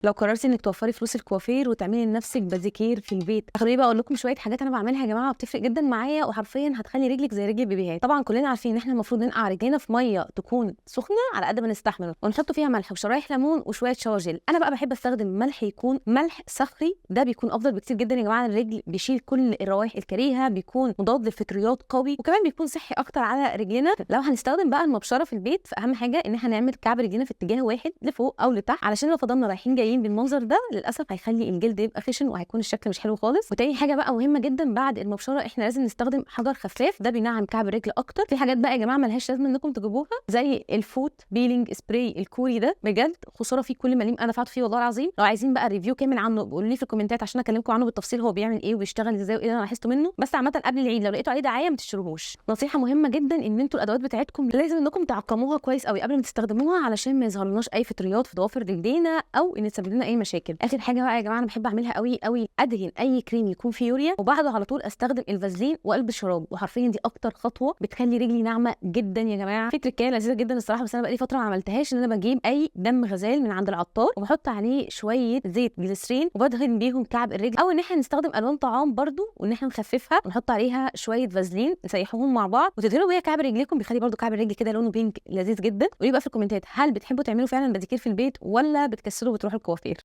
لو قررتي انك توفري فلوس الكوافير وتعملي لنفسك باديكير في البيت، خليني بقى اقول لكم شوية حاجات انا بعملها يا جماعة بتفرق جدا معايا، وحرفيا هتخلي رجلك زي رجل البيبيهات. طبعا كلنا عارفين ان احنا المفروض ننقع رجلينا في مية تكون سخنة على قد ما نستحمل، ونحط فيها ملح وشرايح ليمون وشوية shower gel. انا بقى بحب استخدم ملح يكون ملح صخري، ده بيكون افضل بكتير جدا يا جماعة. الرجل بيشيل كل الروائح الكريهة، بيكون مضاد للفطريات قوي، وكمان بيكون صحي اكتر على رجلنا. لو هنستخدم بقى المبشره في البيت، فاهم حاجة ان احنا نعمل كعب رجلينا في اتجاه واحد لفوق او لتحت، علشان لو فضلنا رايحين جايين بالمنظر ده للاسف هيخلي الجلد يبقى خشن وهيكون الشكل مش حلو خالص. وتاني حاجة بقى مهمة جدا بعد المبشره، احنا لازم نستخدم حجر خفاف، ده بينعم كعب الرجل اكتر. في حاجات بقى يا جماعة ملهاش لازمه انكم تجيبوها، زي ال foot peeling spray الكوري ده، بجد خسارة فيه كل مليم انا دفعته فيه والله العظيم. لو عايزين بقى review كامل عنه قولوا لي في الكومنتات عشان اكلمكم عنه بالتفصيل، هو بيعمل ايه وبيشتغل ازاي وايه اللي انا لاحظته منه. بس عامة قبل العيد لو لقيتوا عليه دعاية ما تشتروهوش. نصيحة مهمة جدا، ان انتوا الادوات بتاعتكم لازم انكم تعقموها كويس قوي قبل ما تستخدموها، علشان ما يظهرلناش اي فطريات في ضوافر رجلينا او ان تسبب لنا اي مشاكل. اخر حاجة بقى يا جماعة انا بحب اعملها قوي قوي، ادهن اي كريم يكون فيه يوريا، وبعده على طول استخدم الفازلين والبس شراب، وحرفيا دي اكتر خطوة بتخلي رجلي ناعمة جدا يا جماعة. في تركايه لذيذة جدا الصراحة، بس انا بقالي فترة ما عملتهاش، ان انا بجيب اي دم غزال من عند العطار وبحط عليه شوية زيت جليسرين وبدهن بيهم كعب الرجل، او ان احنا نستخدم الوان طعام برده وان احنا نخففها ونحط عليها شوية فازلين نسيحوهم مع بعض وتدهنوا بيها كعب رجليكم، بيخلي برده كعب الرجل كده لونه pink لذيذ جدا. قولي بقى في الكومنتات، هل بتحبوا تعملوا فعلا باديكير في البيت ولا بتكسلوا وبتروحوا الكوافير؟